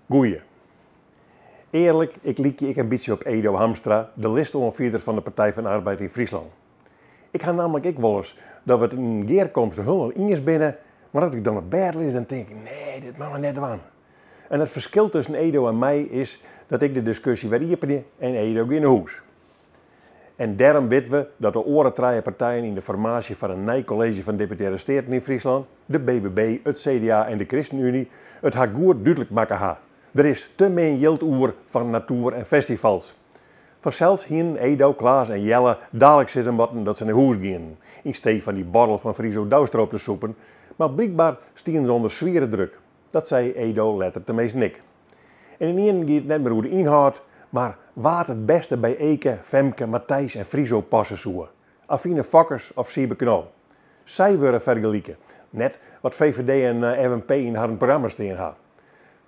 Goeie. Earlik, ik lykje ek in bytsje op Edo Hamstra, de listoanfierder fan de Partij van de Arbeid yn Fryslân. Ik ha nammentlik ek wolris dat we it yn in gearkomste hielendal iens binne, mar as ik dan op bêd lis dan tink ik, nee, dit moatte we net dwaan. En it ferskil tusken Edo en my is dat ik de diskusje wer iepenje en Edo giet nei hûs. En dêrom witte we dat de oare trije partijen yn de formaasje foar in nij kolleezje fan Deputearre Steaten yn Fryslân, de BBB, it CDA en de Christenunie, it har goed dúdlik makke ha. Der is te min jild oer foar natoer en festivals. Fansels hienen Edo, Klaas en Jelle daliks sizze moatten dat se nei hûs gienen, yn stee fan dy borrel fan Friso Douwstra op te sûpen, mar blykber stienen se ûnder swiere druk. Dat sei Edo letter teminsten ek. En ynienen gie it net mear oer de ynhâld, mar wa't it bêste by Eke, Femke, Matthijs en Friso passe soe. Avine Fokkens of Sybe Knol. Sy wurde fergelike, net wat VVD en FNP yn harren programma stean ha.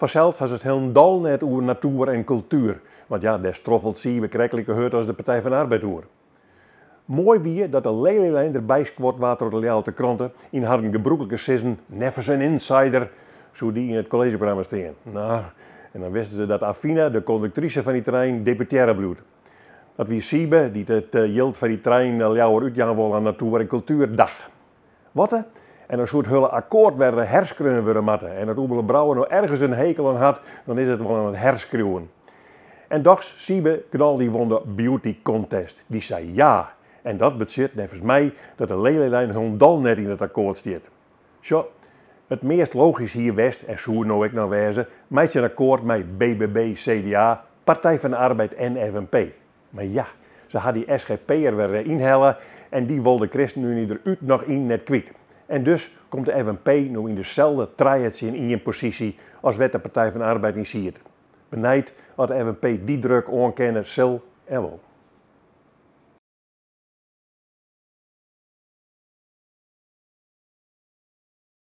Fansels ha se it hielendal net oer natoer en kultuer, want ja, dêr stroffelt Sybe krekt like hurd as de Partij van de Arbeid oer. Moai wie dat de Lelylijn derby skuord waard troch de Ljouwerter Krante yn harren gebrûklike sizzen neffens in insider soe dy yn it kolleezjeprogramma stean. No, en dan wisten se dat Avine, de konduktrise fan dy trein, deputearre bliuwt. Dat wie Sybe dy't it jild foar dy trein leaver útjaan wol aan natoer en kultuerdag. Watte? En dan soe it hiele akkoart wer herskreaun wurde moatte. En as Oebele Brouwer no ergens in hekel oan hat, dan is it wol oan it herskriuwen. En dochs, Sybe Knol dy won de beauty contest. Dy sei ja. En dat betsjut neffens my dat de Lelylijn hielendal net yn it akkoart stiet. Sjoch, it meast logysk hie west, en soe no ek noch wêze, meitsje in akkoart mei BBB, CDA, Partij van de Arbeid en FNP. Mar ja, se ha dy SGP'er wer ynhelle en dy wol de Christenunie der út noch yn net kwyt. En dus komt de FNP no yn deselde trije tsjin ien posysje as wêr't de Partij van de Arbeid yn siet. Benijd oft de FNP dy druk oankinne sil en wol.